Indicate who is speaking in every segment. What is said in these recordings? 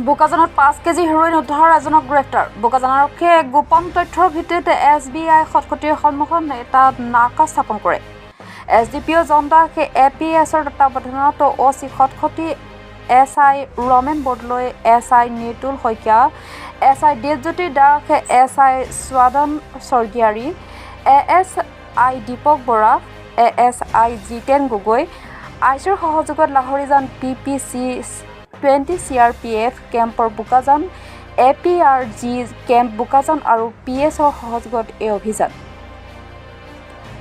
Speaker 1: বোকাজানত 5 KG heroin উদ্ধাৰ, এজনক গ্ৰেপ্তাৰ। বোকাজান আৰক্ষীয়ে এক গোপন তথ্যৰ ভিত্তিত এছ বি আই খটখটিৰ সন্মুখত এটা নাকা স্থাপন কৰে। S D P O' John Das, A P এছৰ তত্বাৱধানত O' C Khatkhati S I Ramen Bordoloi, S I Nitul Saikia, S I Dipjyoti Das, S I Swadan Swargiary, A S I Dipak Bora, A S I Jiten Gogoi, I চিৰ সহযোগত Lahorijan P P C 20 C R P F কেম্পৰ Bokajan, A P R G camp Bokajan আৰু P এছৰ সহযোগত এই অভিযান।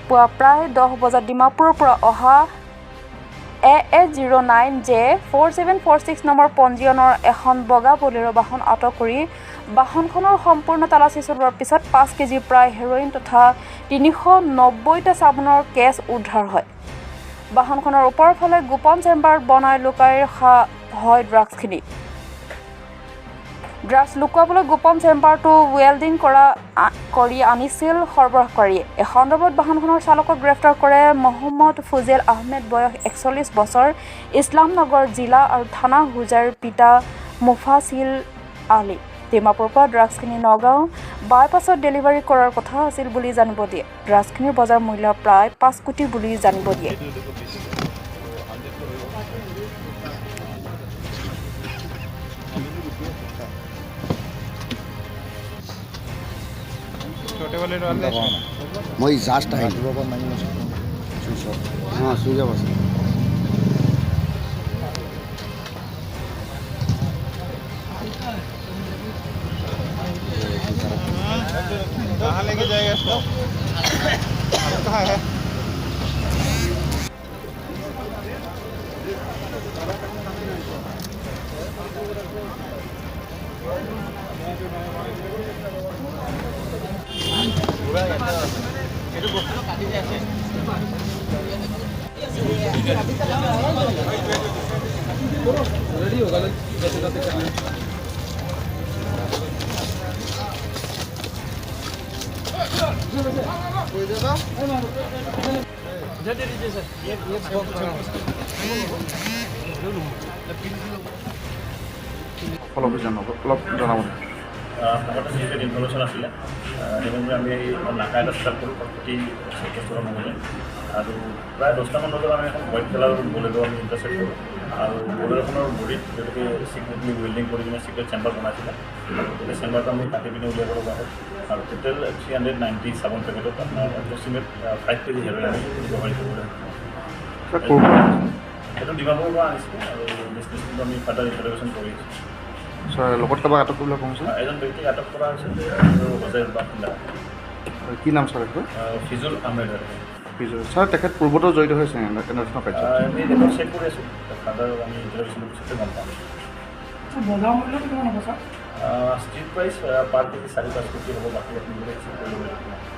Speaker 1: পুৱা প্ৰায় 10 বজাত ডিমাপুৰৰ পৰা অহা এ এছ 09 জে 4746 নম্বৰ পঞ্জীয়নৰ এখন বগা বলেৰ' বাহন আটক কৰি বাহনখনৰ সম্পূৰ্ণ তালাচী চলোৱাৰ পিছত 5 কেজি প্ৰায় হেৰ'ইন তথা 390টা চাবোনৰ কেছ উদ্ধাৰ হয়। বাহনখনৰ ওপৰৰ ফালে গোপন চেম্বাৰ বনাই লুকাই ৰখা হয় ড্ৰাগছখিনি। ড্ৰাগছ লুকুৱাবলৈ গোপন চেম্বাৰটো ৱেল্ডিং কৰি আনিছিল সৰবৰাহকাৰীয়ে। এই সন্দৰ্ভত বাহনখনৰ চালকক গ্ৰেপ্তাৰ কৰে। মহম্মদ ফুজেল আহমেদ, বয়স 41 বছৰ, ইছলামনগৰ, জিলা আৰু থানা হোজাইৰ, পিতা মুফাছিল আলী। ডিমাপুৰৰ পৰা ড্ৰাগছখিনি নগাঁও বাইপাছত ডেলিভাৰী কৰাৰ কথা আছিল বুলি জানিব দিয়ে। ড্ৰাগছখিনিৰ বজাৰ মূল্য প্ৰায় 5 কোটি বুলি জানিব দিয়ে।
Speaker 2: छोटे वाले डाल दे।
Speaker 3: মই জাষ্ট আহিলোঁ। অঁ, চুইচ অফ আছে।
Speaker 2: कहाँ लेके जाएगा इसको? कहाँ है?
Speaker 4: সফল অভিযান হ'ব, অলপ জনাব।
Speaker 5: আমাৰ তাত যিহেতু ইনফৰ্মেশ্যন আছিলে, সেইমতে আমি নাকা এটা ছেট আপ কৰোঁ খটখটি চেকপোষ্টৰ সন্মুখতে আৰু প্ৰায় 10টামান বজাত আমি এখন হোৱাইট কালাৰ বলেৰ' আমি ইণ্টাৰচেপ্ট কৰোঁ আৰু বলেৰ'খনৰ বডিত তেওঁলোকে চিক্ৰেটলি ৱেল্ডিং কৰি কিনে চিক্ৰেট চেম্বাৰ বনাইছিলে আৰু গোটেই চেম্বাৰটো আমি কাটি পিনে উলিয়াব লগা হ'ল আৰু টোটেল 390 চাবোন পেকেটত আপোনাৰ এপ্ৰক্সিমেট 5 কেজি হেৰ'ইন আমি ৰিকভাৰী কৰিবলৈ সক্ষম হৈছোঁ।
Speaker 4: ছাৰ, ক'ৰ পৰা?
Speaker 5: সেইটো ডিমাপুৰৰ পৰা আনিছিলোঁ আৰু ডেষ্টিনেশ্যনটো আমি ফাৰ্ডাৰ ইণ্টাৰগেশ্যন কৰি আছোঁ।
Speaker 4: ছাৰ, লগত কাৰোবাক আটক কৰিবলৈ সক্ষম হৈছে?
Speaker 5: এজন ব্যক্তিক আটক কৰা হৈছে আৰু হোজাইৰ বাসিন্দা।
Speaker 4: কি নাম ছাৰ তেখেতৰ?
Speaker 5: ফিজুল আহমেদ হয়।
Speaker 4: ফিজুল। ছাৰ, তেখেত পূৰ্বতেও জড়িত হৈছে এনেধৰণৰ কাৰ্যত?
Speaker 5: আমি ৰেকৰ্ড চেক কৰি আছোঁ। ফাৰ্ডাৰ আমি ইণ্টাৰগেশ্যনৰ পিছতে গম পাম।
Speaker 6: বজাৰ মূল্য কিমান হ'ব ছাৰ?
Speaker 5: ষ্ট্ৰীট প্ৰাইচ পাৰ কেজি 4-5 কোটি হ'ব। বাকী আপুনি চেক কৰি ল'ব লাগিব।